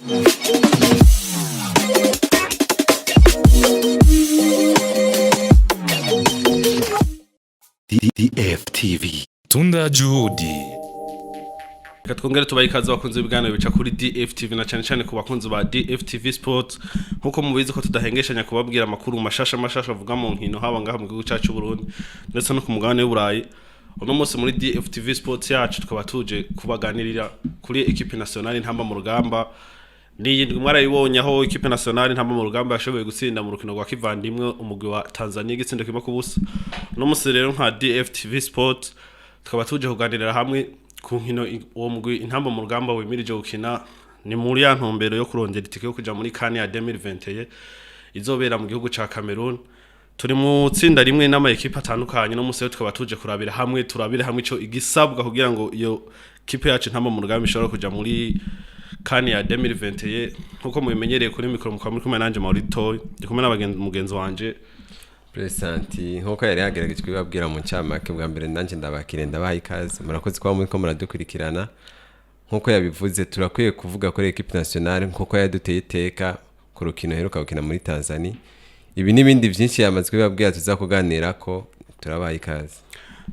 DFTV. Tunda Juhudi. Reka twongere tubahe ikaze abakunzi b'ibiganiro bica kuri DFTV na cyane cyane ku bakunzi ba DFTV Sports. Nkuko mubizi ko tudahengeshanya kubabwira amakuru mashasha mashasha avuga mu nkino, haba ngaha mu gihugu cyacu Burundi ndetse no ku mugabane w'Uburayi. Uno munsi muri DFTV Sports yacu tukaba tuje kubaganirira kuri équipe nationale Intamba mu Rugamba. Ni mwarayibonye aho équipe nationale Intamba mu Rugamba yashoboye gutsinda mu rukino rwa kivandimwe umugwi wa Tanzania igitsindo 1-0. Uno munsi rero nka DFTV Sports tukaba tuje kuganirira hamwe ku nkino uwo mugwi Intamba mu Rugamba wimirije gukina. Ni muri ya ntumbero yo kurondera itike yo kuja muri CAN ya 2021 izobera mu gihugu ca Cameroon. Turi mu tsinda rimwe n'ama équipe atandukanye. No munsi rero tukaba tuje kurabira hamwe, turabire hamwe ico igisabwa kugira ngo iyo kipe yacu Intamba mu Rugamba ishobora kuja muri CAN ya 2021. Nkuko mubimenyereye, kuri mikoro mukaba muri kumwe nanje Maurito, ndi kumwe n'abagenzi, mugenzi wanje Presanti, nkuko yari yagerageje kubibabwira mu ncamake. Bwa mbere nanjye ndabakire, ndabaha ikaze, murakoze kuba muriko muradukurikirana. Nkuko yabivuze, turakwiye kuvuga kuri équipe nationale nkuko yaduteye iteka ku rukino heruka gukina muri Tanzania. Ibi n'ibindi byinshi yamaze kubibabwira tuza kuganira ko turabaha ikaze.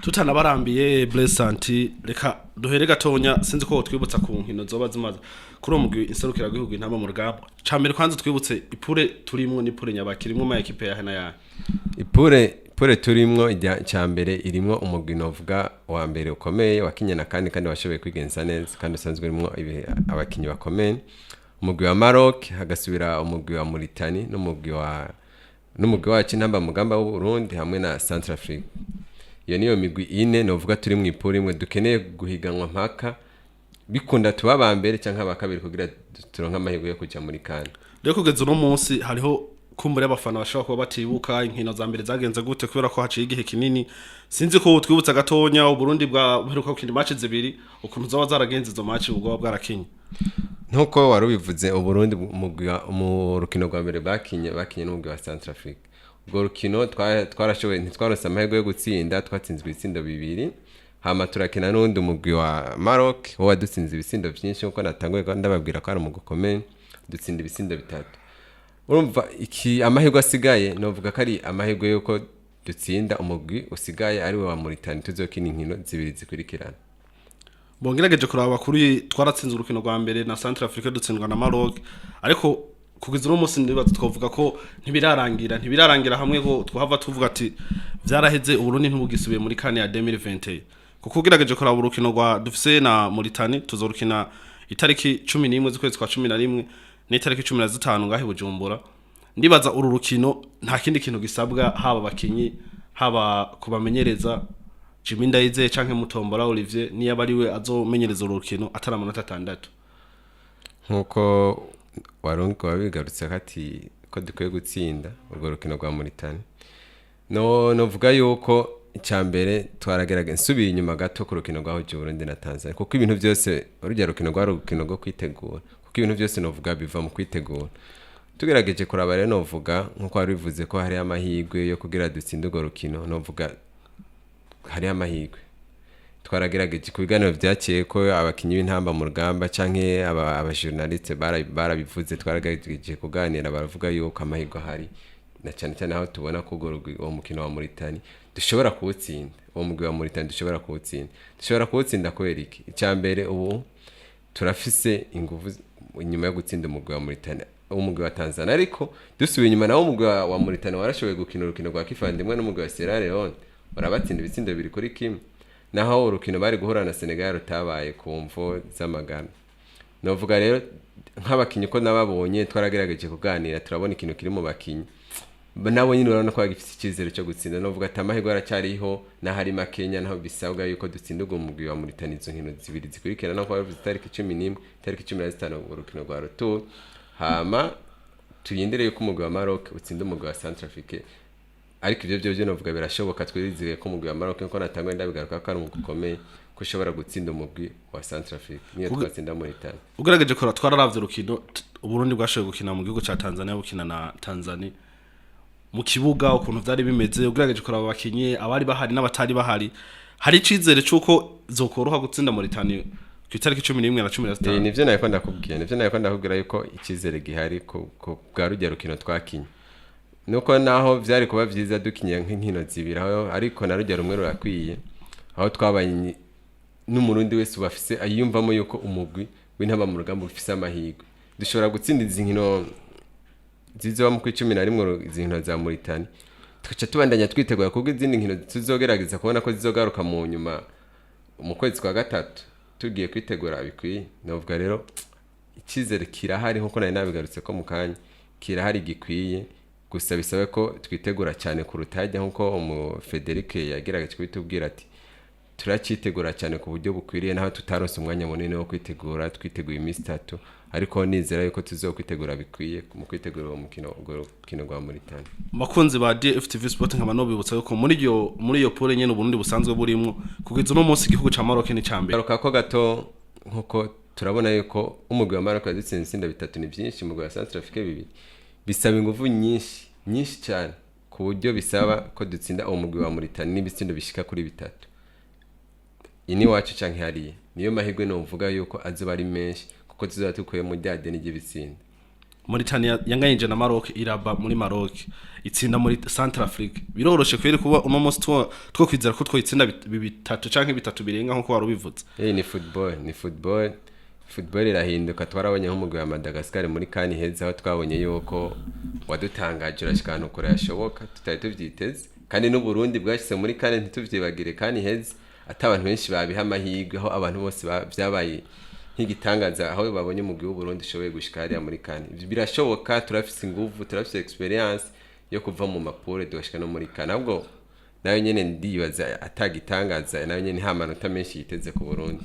Tutanabarambiye, Blessanti, reka duhere gatonya. Sinzi ko twibutsa ku nkino zoba zimaze kuri uwo mugwi inserukiragihugu Intamba mu Rugamba. Cambere kwanza twibutse i poule turimwo, ni poule nyabaki, irimwo ama équipe yahe na yahe? I poule turimwo icya mbere irimwo umugwi novuga wa mbere ukomeye wakinye na kandi washoboye kwigenza neza, kandi usanzwe urimwo abakinyi bakomeye, umugwi wa Maroc, hagasubira umugwi wa Mauritania n'umugwi wacu Intamba Mugamba w'u Burundi hamwe na Centrafrique. Iyo niyo migwi ine novuga turi mu i poule imwe. Dukeneye guhiganwa mpaka bikunda tuba aba mbere cyangwa aba kabiri kugira turonke amahirwe yo kujya muri CAN. Rero kugeza uno munsi hariho kumbura y'abafana bashobora kuba batibuka inkino za mbere zagenze gute, kubera ko haciye igihe kinini. Sinzi ko twibutsa gatonya Uburundi bwa buheruka gukina match zibiri, ukuntu zoba zaragenze izo match ubwo bwarakinye. Nkuko wari ubivuze, Uburundi mu rukino rwa mbere bakinye n'umugwi wa Centrafrique. Urwo rukino twarashoboye, ntitwaronse amahirwe yo gutsinda, twatsinzwe ibitsindo 2. Hama turakina n'uwundi mugwi wa Maroc, wo wadutsinze ibitsindo byinshi, nkuko natanguye ndababwira ko ari umugwi ukomeye, dutsinda ibitsindo 3. Urumva iki amahirwe asigaye novuga ko ari amahirwe yuko dutsinda umugwi usigaye, ari we wa Mauritania tuzokina inkino zibiri zikurikirana. Bongerageje kuraba kuri twaratsinze urukino rwa mbere na Centrafrique, dutsindwa na Maroc, ariko kugeza uno munsi ndibaza twavuga ko ntibirarangira hamwe ko twahava tuvuga ati vyaraheze, Uburundi ntibugisubiye muri CAN ya 2021, kuko ugerageje kuraba urukino rwa dufise na Mauritania tuzorukina itariki 11 z'ukwezi kwa 11 n'itariki 15 ngahe Bujumbura. Ndibaza uru rukino nta kindi kintu gisabwa, haba abakinyi, haba kubamenyereza Jimmy Ndayizeye canke Mutombora Olivier, niyo aba ariwe azomenyereza uru rukino, atari amanota 6. Nkuko warungu wabigarutse ati ko dukwiye gutsinda urwo rukino rwa Mauritania, no novuga yuko icya mbere twaragerageza. Nsubiye inyuma gato ku rukino rwahuje Burundi na Tanzania, kuko ibintu byose, urujya rukino rwari urukino rwo kwitegura, kuko ibintu byose novuga biva mu kwitegura. Tugerageje kuraba rero, novuga nkuko wari bivuze ko hari amahirwe yo kugira dutsinde urwo rukino, novuga hariho amahirwe. Twaragerageje ku biganiro byaciye ko abakinyi b'Intamba mu Rugamba canke aba journaliste barabivuze, twaragerageje kuganira, baravuga yuko amahirwe ahari, na cyane cyane aho tubona ko uwo mukino wa Mauritania dushobora kuwutsinda, uwo mugwi wa Mauritania dushobora kuwutsinda. Dushobora kuwutsinda kubera iki? Icya mbere, ubu turafise inguvu inyuma yo gutsinda umugwi wa Mauritania, umugwi wa Tanzania. Ariko dusubiye inyuma nawo, umugwi wa Mauritania warashoboye gukina urukino rwa kivandimwe n'umugwi wa Sierra Leone, barabatsinda ibitsindo 2-1, naho urukino bari guhura na Senegal rutabaye ku mvo z'amagana. Novuga rero nk'abakinyi ko nababonye, twaragerageje kuganira, turabona ikintu kiri mu bakinyi, nabo nyine urabona ko bagifite icyizere cyo gutsinda. Novuga ati amahirwe aracyariho n'ahari makenya, naho bisabwa yuko dutsinda ubwo mugwi wa Mauritania izo nkino zibiri zikurikirana, naho bavuze itariki 11, itariki 15 urukino rwa retour. Hama turindire yuko umugwi wa Maroc utsinda umugwi wa Centrafrique. Ariko ibyo byo novuga birashoboka. Twizeye ko umugwi wa Maroc, nkuko natangwe ndabigaruka ko ari umugwi ukomeye, ko ushobora gutsinda umugwi wa Centrafrique niyo twatsinda Mauritania. Ugerageje kora, twararavye urukino Uburundi bwashoboye gukina mu gihugu ca Tanzania, bukina na Tanzania, mu kibuga ukuntu vyari bimeze, ugerageje kuraba abakinyi abari bahari n'abatari bahari, hari icizere c'uko zokoroha gutsinda Mauritania. Ku itariki 11 na 15. Nivyo nariko ndakubwira, nivyo nariko ndakubwira yuko icyizere gihari ku bwa rujya rukino twakinye, nuko naho vyari kuba vyiza dukinye nk'inkino zibiri aho, ariko na rujya rumwe rurakwiye, aho twabaye n'Umurundi wese ubu afise ayiyumvamo yuko umugwi w'Intamba mu Rugamba ufise amahirwe, dushobora gutsinda izi nkino zizoba mu kwi 11, izi nkino za Mauritania, tugaca tubandanya twitegura, kuko izindi nkino tuzogerageza kubona ko zizogaruka mu nyuma mu kwezi kwa gatatu, tugiye kwitegura bikwiye. Novuga rero icyizere kirahari, nkuko nari nabigarutse ko mu kanya, kirahari gikwiye, gusa bisabe ko twitegura cyane kuruta hajya, nkuko umu Frederic yagerageje kubitubwira ati turacyitegura cyane ku buryo bukwiriye, naho tutaronse umwanya munini wo kwitegura, twiteguye iminsi 3, ariko nizera yuko tuzokwitegura bikwiye mu kwitegura uwo mukino, urwo rukino rwa Mauritania. Bakunzi ba DFTV Sport, nkaba nobibutsa yuko muri iyo poule nyene Uburundi busanzwe burimwo, kugeza uno munsi igihugu ca Maroc ni ca mbere. Garuka ko gato, nkuko turabona yuko umugwi wa Maroc yadutsinze ibitsinda bitatu, ni byinshi, umugwi wa Centrafrique bibiri, bisaba ingufu nyinshi nyinshi cyane, ku buryo bisaba ko dutsinda uwo mugwi wa Mauritania n'ibitsindo bishika kuri bitatu ini wacu canke hariya. Niyo mahirwe novuga yuko azoba ari menshi, kuko tuzoba tukuye mu rya deni ry'ibitsinda. Mauritania yanganyije na Maroc iraba muri Maroc, itsinda muri Centrafrique. Biroroshe kweri kuba uno munsi two kwizera ko twoyitsinda bitatu canke bitatu birenga, nkuko wari ubivuze? Ni football, ni football, football irahinduka. Twarabonye nk'umugwi wa Madagascar muri CAN heza, aho twabonye yuko wadutangaje urashika ahantu kure hashoboka tutari tuvyiteze, kandi n'Uburundi bwashyize muri CAN, ntituvyibagire, CAN heza ata abantu benshi babiha amahirwe, aho abantu bose vyabaye nk'igitangaza aho babonye umugwi w'Uburundi ushoboye gushika hariya muri CAN. Ivyo birashoboka, turafise inguvu, turafise experience yo kuva mu ma poule tugashika no muri CAN. Ahubwo nayo nyene ndibaza atagitangaza, nayo nyene nta manota menshi yiteze ku Burundi.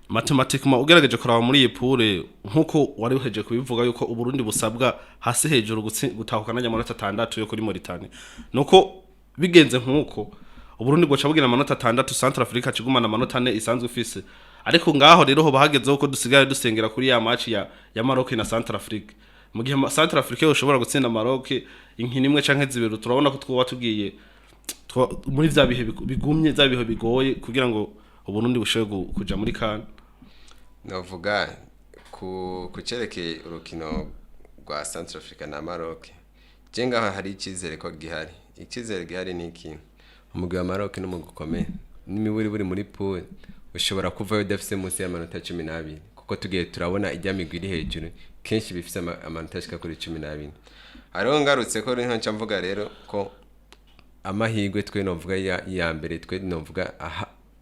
Mathématiquement, ugerageje kuraba muri iyi poule, nkuko wari uheje kubivuga yuko Uburundi busabwa hasi hejuru gutahukana amanota 6 yo kuri Mauritania, nuko bigenze nkuko Uburundi bwoca bugira amanota 6, Centrafrique kigumana amanota 4 isanzwe ifise. Ariko ngaho rero ho bahagezeho ko dusigaye dusengera kuri ya match ya Maroc na Centrafrique. Mu gihe Centrafrique yoshobora gutsinda Maroc inkino imwe canke zibiri, turabona ko twoba tugiye muri vya bihe bigumye, vya bihe bigoye kugira ngo Uburundi bushobore kuja muri CAN. Novuga ku cerekeye urukino rwa Centrafrica na Maroc, je ngaho hari icyizere ko gihari. Icyizere gihari ni iki? Umugwi wa Maroc ni umugwi ukomeye, n'imiburi buri muri poule ushobora kuvayo udafise munsi y'amanota 12, kuko tugiye turabona ijya migwi iri hejuru kenshi bifise amanota ashika kuri 12. Hariho ngarutse ko niho nca mvuga rero ko amahirwe twe novuga ya mbere twe novuga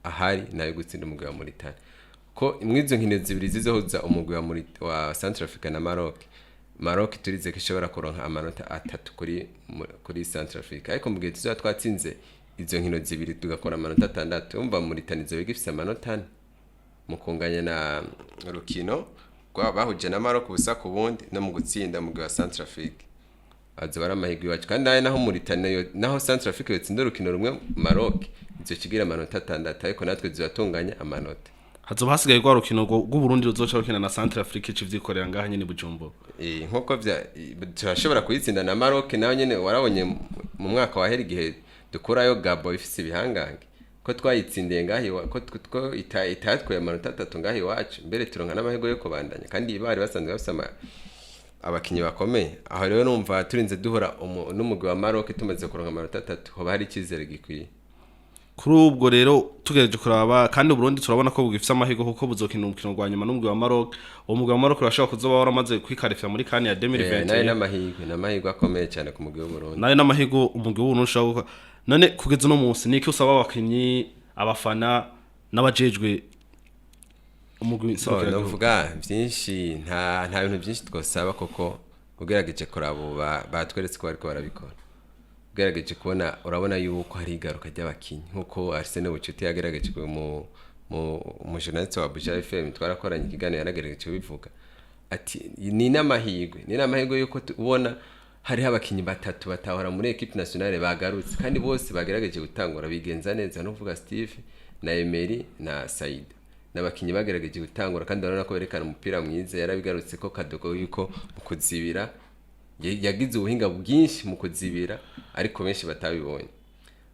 ahari nayo gutsinda umugwi wa Mauritania, ko mwizo nkino zibiri zizohuza umugwi wa Centrafrica na Maroc, Maroc turize ko ishobora kuronka amanota 3 kuri Centrafrica, ariko mu gihe tuzoba twatsinze izo nkino zibiri tugakora amanota 6, umva Mauritania izoba igifise amanota 4 mu kunganya na rukino bahuje na Maroc ubusa ku bundi, no mu gutsinda umugwi wa Centrafrique, azoba ari amahirwe iwacu. Kandi naho Mauritania naho Centrafrique yotsinda urukino rumwe Maroc, izoca igira amanota 6, ariko natwe zibatunganya amanota. Hazoba hasigaye rwa rukino rw'Uburundi ruzoca rukina na Centrafrique icivyikorera ngaha nyene i Bujumbura. Nkuko turashobora kuyitsinda na Maroc nayo nyene, warabonye mu mwaka wahera igihe dukurayo Gabo ifise ibihangange, ko twayitsindiye ngaha ko itatwaye amanota 3 ngaha iwacu, mbere turonka n'amahirwe yo kubandanya, kandi bari basanzwe bafise abakinyi bakomeye. Aho rero numva turinze duhura n'umugwi wa Maroc tumaze kuronka amanota 3, hoba hari icyizere gikwiye. Kuri ubwo rero, tugereje kuraba kandi Uburundi turabona ko bugifise amahirwe, kuko buzokina umukino rwa nyuma n'umugwi wa Maroc. Uwo mugwi wa Maroc urashobora kuzoba waramaze kwikarifya muri CAN ya Nayo 2021. N'amahirwe akomeye cyane ku mugwi w'Uburundi. Nayo n'amahirwe umugwi w'Uburundi ushobora gukora. None kugeza uno munsi niki usaba abakinyi, abafana n'abajejwe umugwi nserukiragihugu? Novuga byinshi, nta bintu byinshi twosaba, kuko ugerageje kuraba ubu batweretse ko bariko barabikora. Ugerageje kubona, urabona yuko hari igaruka ry'abakinyi, nkuko Arsene Bucuti yagerageje mu journaliste wa Buja FM twarakoranye ikiganiro, yaragerageje kubivuga ati ni n'amahirwe yuko ubona hariho abakinyi batatu batahora muri équipe nationale bagarutse, kandi bose bagerageje gutangura bigenza neza, nuvuga Steve na Emery na Said, n'abakinyi bagerageje gutangura kandi urabona ko berekana umupira mwiza. Yarabigarutse ko Kadogo yuko mu kuzibira yagize ubuhinga bwinshi mu kuzibira, ariko benshi batabibonye.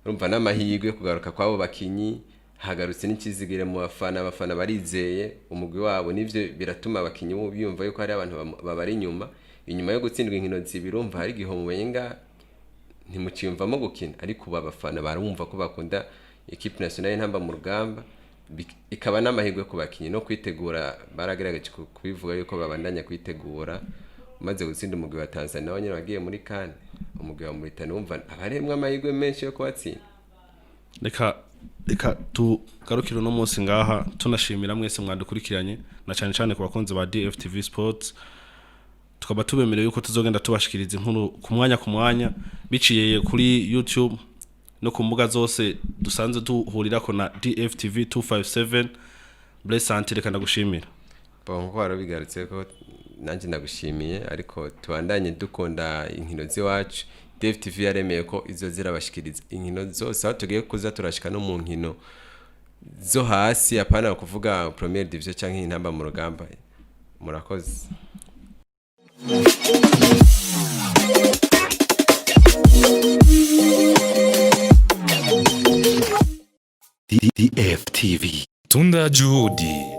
Urumva n'amahirwe yo kugaruka kw'abo bakinyi. Hagarutse n'icyizigire mu bafana, abafana barizeye umugwi wabo, nivyo biratuma abakinyi bo biyumva yuko hari abantu babari inyuma. Inyuma yo gutsindwa inkino zibiri, urumva hari igihe mumenga ntimuciyumvamo gukina, ariko ubu abafana barumva ko bakunda équipe nationale Intamba mu Rugamba, ikaba n'amahirwe ku bakinyi no kwitegura. Baragerageje kubivuga yuko babandanya kwitegura. Umaze gutsinda umugwi wa Tanzania nawo nyene wagiye muri CAN, umugwi wa Mauritania, wumva aba harimwo amahirwe menshi yo kubatsinda. Reka tugarukire uno munsi ngaha, tunashimira mwese mwadukurikiranye, na cyane cyane ku bakunzi ba DFTV Sports. Tukaba tubemereye yuko tuzogenda tubashikiriza inkuru ku mwanya ku mwanya, biciye kuri YouTube no ku mbuga zose dusanzwe duhurirako na DFTV 257. Blaise Santi, reka ndagushimira. Bon, nkuko wari ubigarutse ko nanjye ndagushimiye, ariko tubandanye dukunda inkino z'iwacu. DFTV yaremeye ko izo zirabashikiriza inkino zose, aho tugiye kuza turashika no mu nkino zo hasi, apana kuvuga première division canke Intamba mu Rugamba. Murakoze. DFTV. Tunda Juhudi.